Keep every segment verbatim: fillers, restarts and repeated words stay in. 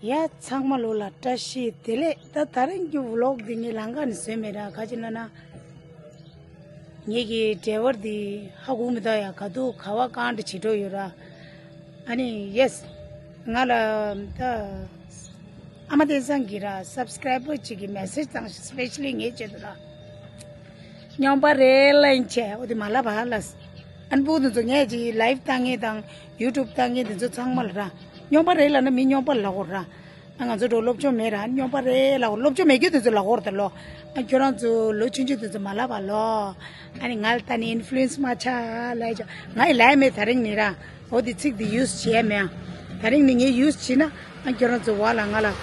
ཡ་ཚང་མ་ལོ་ལ་བཀྲ་ཤིས་བདེ་ལེགས། ད་ད་རིང་གི་ཝི་ལོག་འདི་ངས་ལམ་ཁ་ནས་བཟོས་མེད་ར། ག་ཅི་ལབ་ན། ངེད་ཀྱི་ཌ་རའི་ཝར་འདི་ཧ་གོ་མི་ད་ཡ། ག་དུས་ག་བ་གང་འདྲ་བྱེད་འགྲོ་ཡོད་ར། ཨ་ནི་ཡེ་སི། ང་ལ་ད་ཨ་མ་བསྟན་བཟང་གིས་ར་སབ་སི་ཀ་རའི་བར་གཅིག་གིས་མེ་སེ་ཇི་བཏང་ཤག་སི་པེ་ཤ་ལི་ངའི་ཆེད་དུ་ར། རྙོག་པ་རེད་ལབ་ཡིན་ཆེ། འོ་དེ་མ་ལབ་པ་ལ། ཨ་ནི་ཕྲུ་གུ་དེ་ཚོ་ངས་ཅིག་ལའིབ་བཏང་མཁན་དང་ཡུ་ཊུབ་བཏང་མཁན་དེ་ཚོ་ཚང་མ་ལ་ར། རྙོག་པ་རེད་ལབ་ན་མི་རྙོག་པ་ལབ་དགོས་ར། ཨ་ང་ཚོ་འགྲོ་སློབ་སྦྱོང་མེད་ར། རྙོག་པ་རེད་ལབ་དགོས། སློབ་སྦྱོང་མེད་རྒྱུ་དེ་ཚོ་ལབ་དགོས་ར་ད་ལོ། ཨ་ཁྱོད་རང་ཚོ་ལོ་ཆུང་ཆུང་དེ་ཚོ་མ་ལབ་པ་ལོ། ཨ་ནི་ང་ལ་ད་ནི་ཨིན་ཕུ་ལུ་ཨེན་སི་མ་ཆགས་ལབ་ཡ། ང་ཡི་ལབ་ཡ་མེད་ད་རིང་ནས་ར། འོ་དེ་ཚིག་དེ་ཡུ་སི་བྱེད་ཡ་མེད་ཨ། ད་རིང་ནས་ངས་ཡུ་སི་བྱས་ན། ཨ་ཁྱོད་རང་ཚོ་བ་ལ་ང་ལ་ཨ་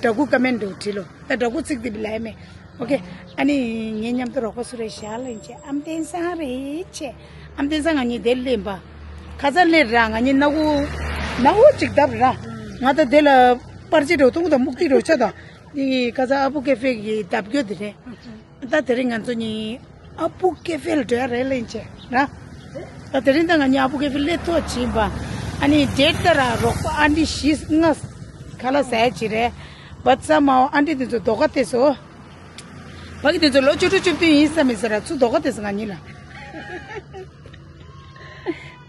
འདྲ་སྐུ་ཀོ་མེན་ཊི་འདྲ་བྲིས་ལོ། ད་འདྲ་སྐུ་ཚིག་དེ་ལབ་ཡ་མེད། ཨོ་ཁེ། ཨ་ནི་ངའི་མཉམ་དུ་རོགས་པ་སུ་རེད་ཤག་ལབ་ཡིན་ཆེ། ཨ་མ་བསྟན་བཟང་རེད་ཆེ། ཨ་མ་བསྟན་བཟང་ང་གཉིས་དེར་སླེབས་པ། ཁ་སང་སླེབས་ར། ང་གཉིས་སྣ་ཁུག་སྣ་ཁུག་ཅིག་བརྡབས་ར། ང་ད་དེ་ལ་པར་ཆས་འགྲོ་འཐུང་དང་སྨུག་ཐིག་འགྲོ་ཆ་དང་། འདི་ཁ་སང་ཨ་བུ་ཀེ་ཧྥེ་གི་བརྡབ་སྐྱོ་དེ་རེད། ད་དེ་རིང་ང་ཚོ་གཉིས་ཨ་བུ་ཀེ་ཧྥེ་ལ་འགྲོ་ཡ་རེད་ལབ་ཡིན་ཆེ་ར། ད་དེ་རིང་ད་ང་གཉིས་ཨ་བུ་ཀེ་ཧྥེ་སླེབས་ཐོག་ཕྱིན་པ། ཨ་ནི་ཌེ་ཊི་ད་ར་རོགས་པ་ཨན་ཊི་བཞི་ལྔ་ཁ་ལག་ཟ་ཡ་ཅིག་རེད། བཊ་སམ་ཧའོ་ཨན་ཊི་དེ་ཚོ་རྡོག་ཁ་བལྟས་སོ། ཕ་གི་དེ་ཚོ་ལོ་བཅུ་དྲུག་བཅུ་བདུན་ཡིན་ས་མེད་ཟེར་ར། ཚུར་རྡོག་ཁ་བལྟས་སོ་ང་གཉིས་ལ།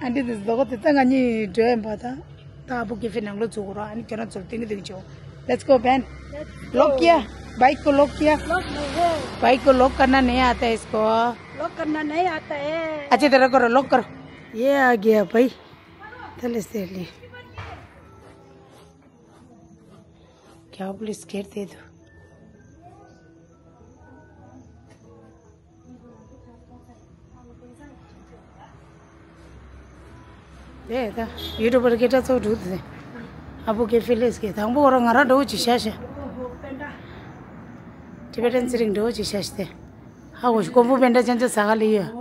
ཨན་ཊི་དེ་ཚོ་རྡོག་ཁ་བལྟས། ད་ང་གཉིས་འགྲོ་ཡིན་པ་ད། ད་ཨ་བུ་ཀེ་ཧྥེ་ནང་ལོགས་འཛུལ་དགོས་ར། ཨ་ནི་ཁྱོད་རང་ཚོར་སྟོན་གི་འདུག་ཅོ། Let's go, Ben. Let's go. Lock किया? बाइक को लॉक किया? लॉक नहीं है। बाइक को लॉक करना नहीं आता है इसको। लॉक करना नहीं आता है। अच्छा, तेरे को लॉक करो। ये आ गया भाई। चल, इसे ले। क्या पुलिस घेर दे दो। དེ་ད་ཡུ་ཊུབ་པར་སྐད་གྲགས་ཚོགས་འགྲོ་དེ། ཨ་བུ་ཀེ་ཧྥེ་ལས་ཀྱི་དང་པོ་རང་ང་རང་འགྲོ་ཅི་ཤ་ཤ། ཊི་བེ་ཊན་ཚེ་རིང་འགྲོ་ཅི་ཤ་ཤ་དེ། ཧ་གོ་ཤི་ཀོང་ཕུ་པེན་ཌ་ཅན་ཅ་ཟ་ག་ལི་ཡོད།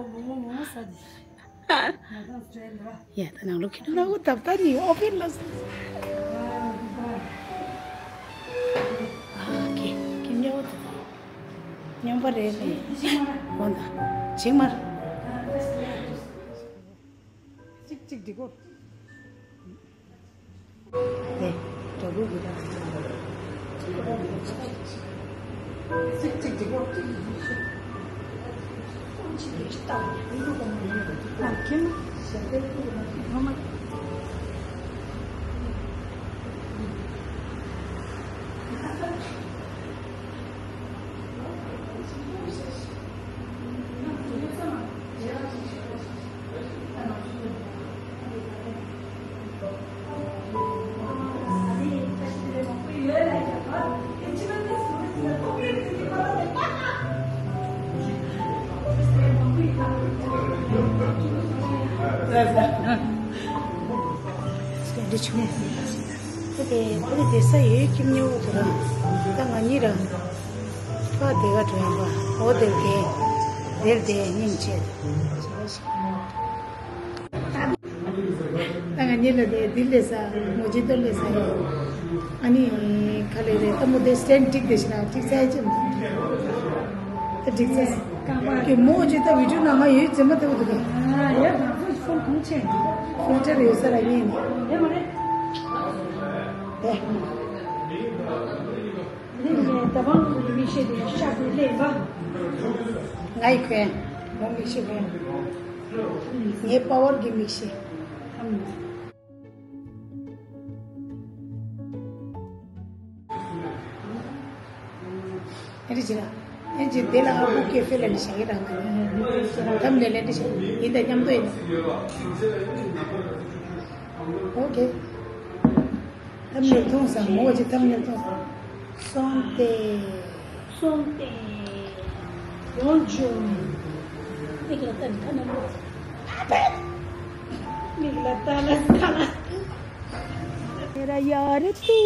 ཡ་ད་ནང་ལོགས་ཁྱེད་ནང་ལོགས་ད་ལྟ་ནི་ཨོ་ཕེན་ལ་སོང་། ཨ་ཀེ་ཀེ་ཉོ་ད་ཉོན་པ་རེད་ནི། འོ་ད་ཅིག་མར་ཅིག་ཅིག་འགྲིག་གོ། དེ་འདྲ་པོ་གི་ད། དེ་ཆུང་། དེ་དེ་ས་ཡོད་ཁྱིམ་ཉོ་གི་ར། ད་ང་གཉིས་ར། ཕ་དེ་ག་འགྲོ་ཡང་པ། འོ་དེར་དེ། དེར་དེ་སྙིང་རྗེ། ད་ང་གཉིས་ལ་དེ་འདི་ལས་ས་མོ་ཇི་ཏོ་ལས་ས་ཡོད། ཨ་ནི་ག་ལེ་རེད། ད་མོ་དེ་སི་ཊེན་ཌི་འགྲིག་དེ་ཤི་ར་འགྲིག་ས་ཡ་ཅི་མོ། ད་འགྲིག་ས་ཀ་མོ་ཇི་ད་བི་ཌི་ཡོ་ནང་ང་ཡོད་ཙེ་མ་ཐེ་བོ་དུ་ག། ཡ་ང་ཚོ་ཕོན་གང་ཆེ། ཕིལ་ཊར་ཡོད་ས་ར་ཡིན། ཡ་མ་རེད། དེ། ལེན་ནས་ད་བང་གི་མིག་ཤེལ་དེ་ཤག་ཏུ་ལེན་པ། ང་ཡི་གོན། ང་མིག་ཤེལ་གོན། ངའི་པ་ཝར་གྱི་མིག་ཤེལ། ཨེ་རི་ཇི་ར། ཨེ་ཇི་དེ་ལ་ཨ་བུ་ཀེ་ཧྥེ་ལ་ནི་ཤ་ཡི་རང་གི་ནི། དམ་ལས་ལས་འདི་ཤ་ཡི་ད་མཉམ་དུ་ཡིན། ཨོ་ཀེ། ཐམ་ནེལ་མཐོང་སོང་། མོ་ཅིག་ཐམ་ནེལ་མཐོང་སོང་། སོང་སྟེ། སོང་སྟེ། ཡོང་བྱུང་། མིག་ལ་ལྟ་ནི་ཁ་ནས་མོ། མིག་ལ་ལྟ་ལ་ལྟ་ལ། ཡ་ར་ཡ་རེ་ཏུ།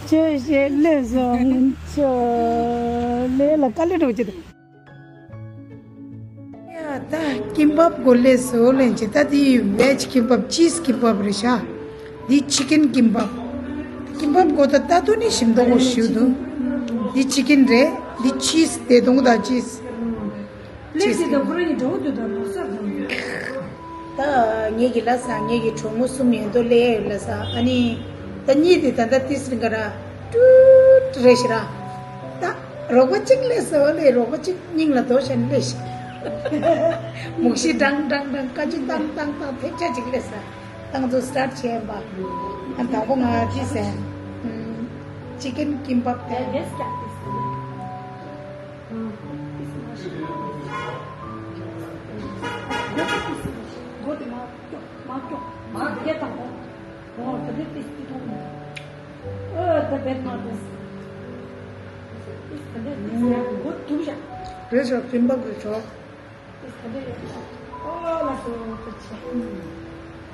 ཆོས་བཤད་ལས་སོང་ཆོས་ལས་ལ་དཀའ་ལས་འགྲོ་ཅི་དང་། ཡ་ད་ཀིམ་པབ་གོ་ལེ་སོ་ལེན་ཅི། ད་དེ་ཝེཇ་ཀིམ་པབ་ཅིས་ཀིམ་པབ་རེད་ཤག་འདི་ཅི་ཀིན་ཀིམ་པབ། ཀིམ་པབ་གོ་ད་ད་དུ་ནི་ཞིམ་མདོག་གོ་ཞུ་འདུག་འདི་ཅི་ཀིན་རེད། འདི་ཅིས་དེ་དོང་ད་ཅིས། ལེ་ཅིས་སི་ཀིམ་དང་ཁོ་རང་གཉིས་འདྲ་བོ་འདུག་ད་ལོ་གསར་དང་། ད་ངེད་ཀྱི་ལ་ས་ངེད་ཀྱི་གྲོགས་མོ་གསུམ་ཡོད་དོ་ལེ་ལ་ས་ཨ་ནི། ད་གཉིད་དེ་ད་ལྟ་ཏིས་རིང་ག་ར་ཏུའུ་ཏུ་རེད་ཤག་ར། ད་རོགས་པ་གཅིག་སླེབས་སོང་ལེ། རོགས་པ་གཅིག་སྙིང་ལ་རྡོ་བཤད་ནས་སླེབས་ཤག་མུག་ཤི་ཀྲང་ཀྲང་ཀྲང་། ཀ་ཅི་ཏང་ཏང་ཏང་། ཐེབས་ཆག་ཅིག་སླེབས་སོང་། ཏང་ཚོ་སི་ཊར་ཊི་བྱས་པ། ཨ། དང་པོ་ང་ཅི་ཟེར། ཨམ། ཅི་ཀན་ཀིམ་པབ་དེ། རེད་ཤག་ཀིམ་པབ་རེད་ཤག་ཨོ་ལ་སོ་ཏི་ཆེ།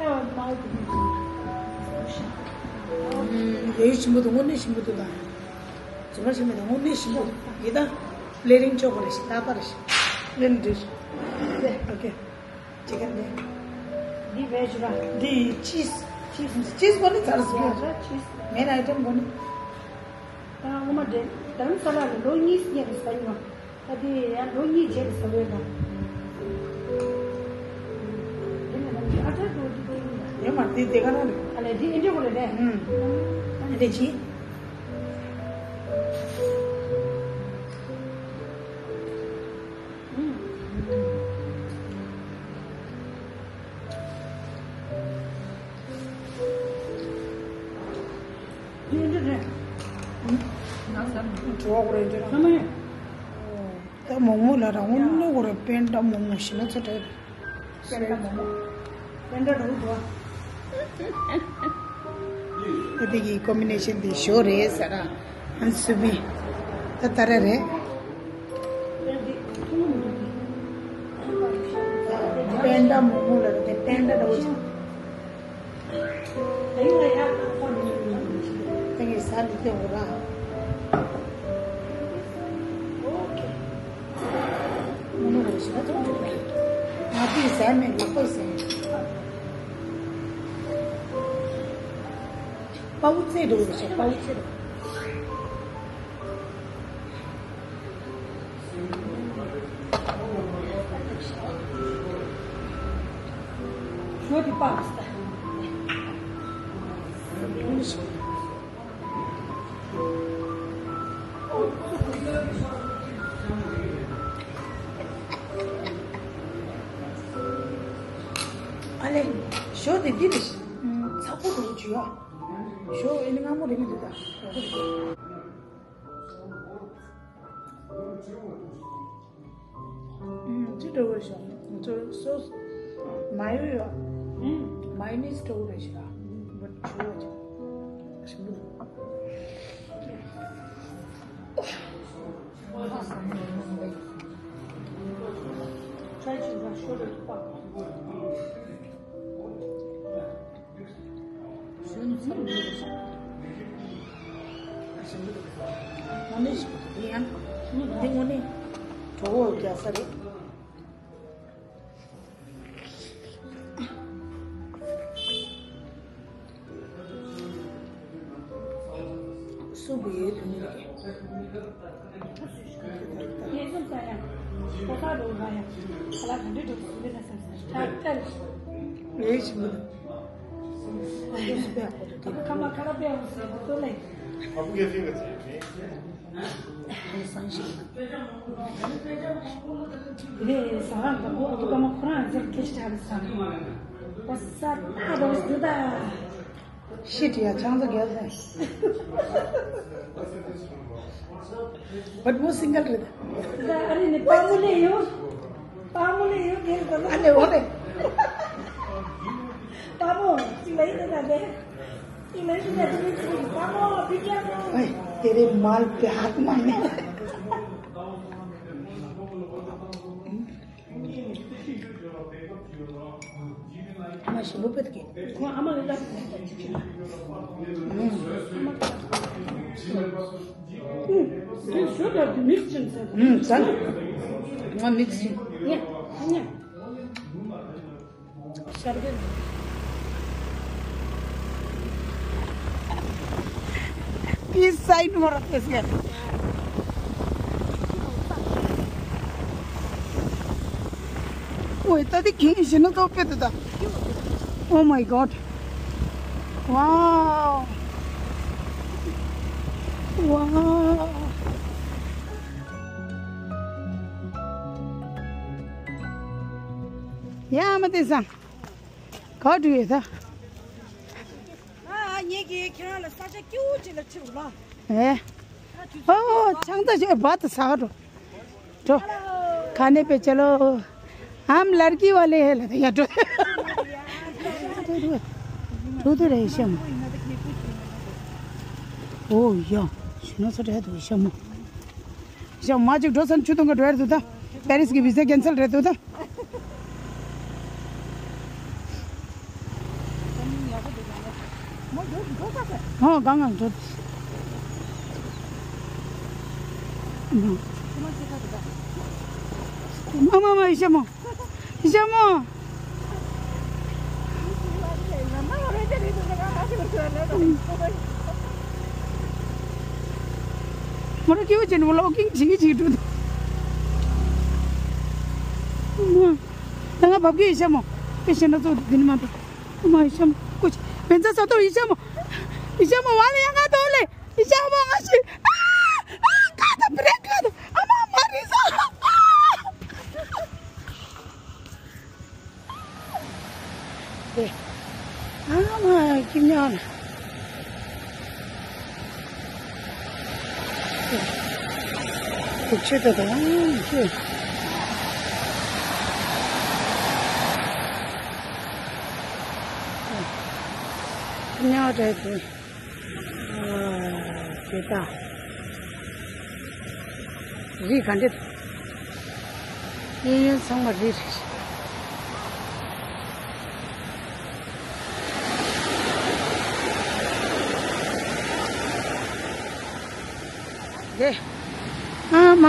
ཨོ་མའོ་ཏི་ཆེ། ཡ་ཡུ་ཞིམ་པོ་འདུག་དངོས་གནས་ཞིམ་པོ་འདུག་ད་རྫུན་མ་བཤད་མེད། ད་དངོས་གནས་ཞིམ་པོ་འདུག་ཡི་ད་ལེ་རིང་ཅོག་གོ་རེ་ཞིག་ད་པ་རེ་ཞིག་ལེན་འདྲི། ཨོ་ཀེ། ཅི་ག་ནས། འདི་ཝེཇ་ར། འདི་ཅིས། ཅིས། ཅིས་གོ་ནི་ཚར་སོང་། ཡ་ཅིས། མེན་ཨའི་ཊེམ་གོ་ནི། ད་ངོ་མ་འདྲེ་དྷ་རམ་ས་ལ་ལ་ལོ་གཉིས་སྙེད་རེད་ཟ་ཡོང་། ད་དེ་ཡང་ལོ་གཉིས་རྗེས་ལ་ཟ་འོས་ལ། དེ་ནས་ལམ་གྱི་ཨ་ཅག་ཏུ་འདི་ཏུ་ཡིན་ལ། ཡོད་མ་རེད། དེ་དེ་ག་རང་རེད། ཨ་ལས་འདི་ཨེ་འདྲས་གོ་རེད་རེད། ཨུམ། ཨེ་འདྲས་ཅི། ཨུམ། འདི་ཨེ་འདྲས་རེད། ཨུམ། ནང་ཟ་མི་འགྲོ་གོ་རེད་འདྲས་རང་། ཨ་མ་ཡ། ད་མོག་མོག་ལ་རང་ངོ་ནོ་གོ་ར། པན་ཌ་མོག་མོག་ཞིག་ན་ཚོ་ཏྲེ། པན་ཌ་མོག་མོག་པན་ཌ་རུ་དོ། ད་དེ་གི་ཀོམ་བི་ནེ་ཤན་དེ་ཞོ་རེད་ཟེར་ར། ཨན་སུ་བི། ད་ད་ར་རེད། པན་ཌ་མོག་མོག་ལ་རེད། པན་ཌ་རུ་དེ། པན་ཌ་རུ་ཅང་། དེ་ངས་ཟ་ནི་དེ་འོ་ར། ཨོ་ཀེ། མོ་ནོ་རེ་ཞིག་ན་ཐོང་ཐོང་རེད། ང་དེ་ཟ་མེད། ལག་པས་ཟ། དཔའ་བོ་རྩེ་འགྲོ་རེ་ཞིག་དཔའ་བོ་རྩེ་འགྲོ། ཞོ་དེ་པགས་ཟ། ཨ་ལེ། ཞོ་དེ་འདི་རེད། ཚ་པོ་འདུག་ཅུ་ཡ། ཞོ་ཨེ་ནི་མངར་མོ་རེད་མི་འདུག་ད། ཅི་འདྲ་བོ་ཞིག་ཚོ་སོ་སོ་མ་ཡོ་ཡོ། མ་ཡོ་ནེ་སི་འདྲ་བོ་རེད་ཤག་བུ་ཆུ་བོ་ཅིག་ཞིམ་པོ་འདུག་ཞུ་ནི་ཚར་འདུག་ཞག་དངོས་གནས་ཞིག་འདི་ཡང་འདི་དངོས་གནས་གྲོད་ཁོག་རྒྱག་ས་རེད། སུ་བུ་ཡོད་དུ་མི་རེད། ངའི་ཞི་མི་དང་། ཨ་ཁ་མ་ཁ་ར་པའི་ཧོ་སི་ཏོ་ལེ། ལེ་ས་ར་འདི་གོ་ཏུ་ཀ་མ་ཁོ་རང་ཟེར་ཁེ་ཤི་ཐ་རི་ས། ཨོ་ས་ཏ་རོ་སི་ད། ཤི་ཏི་ཡ་ཆང་ཚ་རྒྱལ་ལ། བུ་མོ་སིང་གལ་རེད། ད་ཨ་རི་ནི་པ་མོ་ལེ་ཡོད། པ་མོ་ལེ་ཡོད་རྒྱལ་ལ། ཨ་ལེ་འོ་ལེ། པ་མོ་ཅི་ལེ་ཡིན་ད་ལེ། ཅི་ལེ་ཡིན་ད་ལེ། པ་མོ་པི་ཀྱ་མོ། ཨེ། तेरे माल पे हाथ मारने। ཨ་མ་ཞིམ་པོ་དཔེ་འདུག་གས། ཁོ་ཨ་མ་ལ་ལབ་ཅིག་བྱེད། ཨ་མ་ལ་ལབ། ཨུ། དེ་ཞོ་དང་དེ་མིག་སི་ཅན་ཟེར། ཨུ། ཟ་ན། ང་མིག་སི་ཅན། ཉེ་ཉེ། ཤར་གི། Peace sign for us, yes. ཨོའི་ད་དེ་གིན་ཞེ་ན་ཏོ་པེ་ཏོ་ད། Oh my God. Wow. ཡ་མ་བསྟན་སང་། ག་འགྲོ་ཡོད་ད། ཨ་ངེད་ཀྱིས་ཁྱེད་རང་ལ་ས་ཆ་སྐྱིད་པོ་ཅིག་ལ་ཁྲིད་འོང་ལ། ཨེ། ཨོ་ཆང་ད་ཞོ་བ་ད་ས་ག་འགྲོ། འགྲོ། खाने पे चलो। हम लड़की वाले हैं ལ་ཡ་འགྲོ། འགྲོ་འགྲོ་རེད་ཤམ། ཨོ་ཡ། ཞུ་ན་ཚོ་འདྲ་འདུག་ཤམ། ཤམ་མ་ཅིག་འགྲོ་ཚར་ཆུ་དུང་ག་འགྲོ་ཡར་འདུག་ད། པེ་རིས་ཀྱི་བི་ཟ་ཀེན་སལ་རེད་འདུག་ད། ཨོ་གང་གང་འགྲོ། མ་མ་མ་ཡི་ཤ་མོ། ཡི་ཤ་མོ། མོ་ར་ཀེའུ་ཅན་བློ་ཀིང་ཇི་ཇི་འགྲོ། ད་ང་བབ་ཀྱི་ཡི་ཤ་མོ། ཨེ་ཤ་ན་ཚོ་དེ་ནི་མ་འགྲོ། ཨ་མ་ཡི་ཤ་མོ་ཀུ་ཅི་བེན་ཙ་ས་ཏོ་ཡི་ཤ་མོ། ཡི་ཤ་མོ་བ་ལ་ཡ་ང་ཏོ་ལེ་ཡི་ཤ་མོ་ང་ཤི། ཨ་ཨ་ཀ་ཏ་བྲེག་ཀ་ཏ་ཨ་མ་མ་རི་ས། ཨ་མ་ཀི་ཉོ་ན། ཁུག་ཆུ་དེ་དང་ཁྱོད། ཉག་རེད་དེ། དེ་དག་རི་ག་འདྲ། གཡས་གཡོན་ཚང་མ་རི་རེད། དེ། ཨ་མ།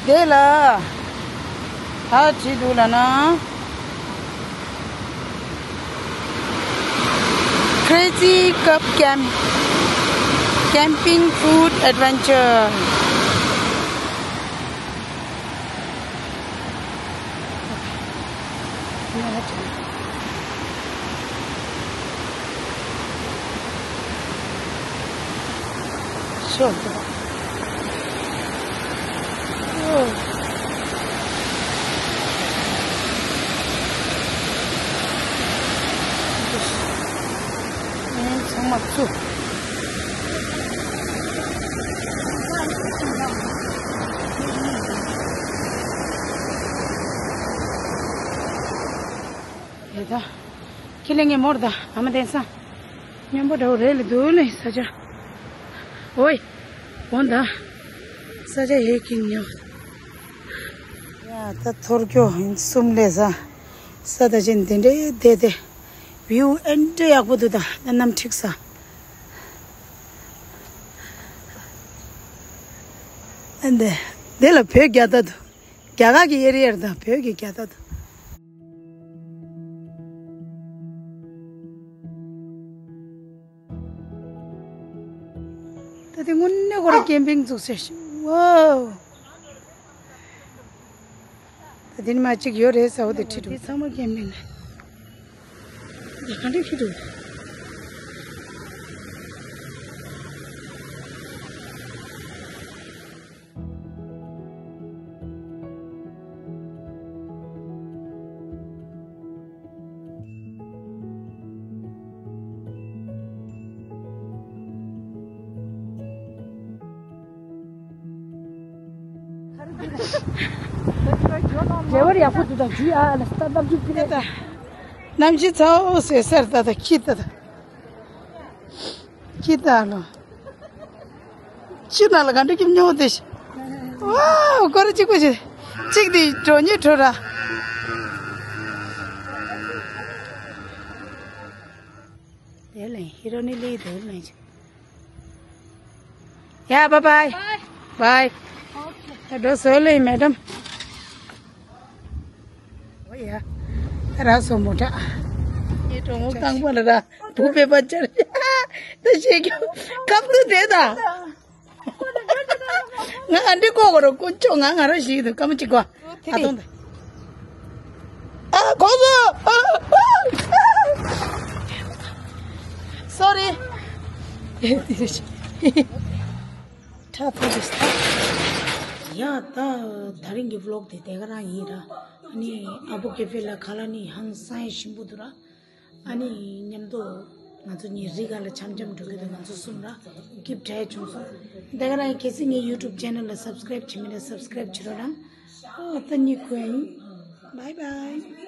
དེ་ལ། ད་བྲིས་འདུག་ལ་ན། Crazy Cup Camp Camping Food Adventure. ཚང་མ་བཙུགས། ཡ་ད། ཁྱེད་ལས་ངས་མོར་ད་ཨ་མ་དེང་སང་། སྙོམས་པོ་འདྲ་བོ་རེད་ལ་འདུག་ལེ་ས་ཆ། ཨོའི། འོ་ད། ས་ཆ་ཧེ་ཀིང་ཉོ། ཡ་ད་ཐོར་ཀྱོ་ཡིན་གསུམ་ལས་ས། ས་ད་ཅན་དེ་འདྲའི་བསྡད་དེ། བིའུ་ཨེ་འདྲ་ཡག་པོ་འདུག་ད་ད་གནམ་འཁྲིག་ས། ཨ་འདི། འདི་ལ་བོད་རྒྱ་ད་འདུག་རྒྱ་གར་གྱི་ཨེ་རི་ཡར་དང་བོད་ཀྱི་རྒྱ་ད་དང་། ད་དེ་དངོས་གནས་ཁོ་ར་ཀེམ་པིང་བཙུགས་ཟེར་ཞིག་ཝའོ། ད་དེ་ནི་མ་གཅིག་ཡོད་རེད་ཟེར་བ་དེ་ཁྲིད་འགྲོ། དེ་ཚང་མ་ཀེམ་པིང་ལ། དེ་ག་འདྲ་ཁྲིད་འགྲོ། རེ་བར་ཡག་པོ་འདུག་ད་ཇུས་ཨ་ལ་སྟ་སྟབས་ཇུས་ཕི་རེད་ད། གནམ་གཤིས་ཚ་བོ་ཟེར་ཟེར་ད་ད་ཁྱི་ད་ད། ཅི་ད་ལོ། ཅི་ན་ལ་ག་འདྲ་ཀྱི་སྨྱོ་དེ་ཤི། ཝའོ་སྐོར་གཅིག་པ་ཞིག་གཅིག་དེ་གྲོ་ཉེ་གྲོ་ར། དེ་ལས་ཧི་རོ་ནི་ལི་དེ་ལས་ཅི། ཡ་བའི་བའི། བའི། ད་འགྲོ་སོང་ལེ་མེ་ཌམ། ཨོ་ཡ། ད་ར་སོ་མོ་ཊ། ངའི་གྲོགས་མོ་རྐང་པ་ལ་ར་བུ་པེ་པ་ཅར། ད་ཤེས་ཀྱང་སྐབས་དུ་དེ་ད། ང་ཨ་འདི་ཀོ་གོ་རོ་དཀོན་མཆོག་ང་ང་ར་ཞིག་ཏུ་ཀམ་ཅིག་གོ། ཨ་ཏོང་ད། ཨ་ཁོ་ཚོ། སོ་རི། ཁྲ་ཐོ་དེ་སྟ། ཡ་ད་ད་རིང་གི་ཝི་ལོག་དེ་དེ་ག་རང་ཡིན་ར། ཨ་ནི་ཨ་བོ་ཀེ་ཧྥེ་ལ་ཁ་ལ་ནི་ཧང་སང་ཞིམ་པོ་འདུག་ར། ཨ་ནི་མཉམ་དུ་ང་ཚོ་གཉིས་རི་ག་ལ་འཆམ་འཆམ་འགྲོ་གི་འདུག་ང་ཚོ་གསུམ་ར། སྐྱིད་དྲགས་བྱུང་སོང་། དེ་ག་རང་ཡིན། གལ་སྲིད་ངའི་ཡུ་ཊུབ་ཆེ་ནལ་ལ་སབ་སི་ཀ་རེབ་བྱེད་མེད་ན་སབ་སི་ཀ་རེབ་བྱེད་རོགས་གནང་། ཨོ་ད་གཉིད་ཁུག་ཡིན། བྷའི་བྷའི།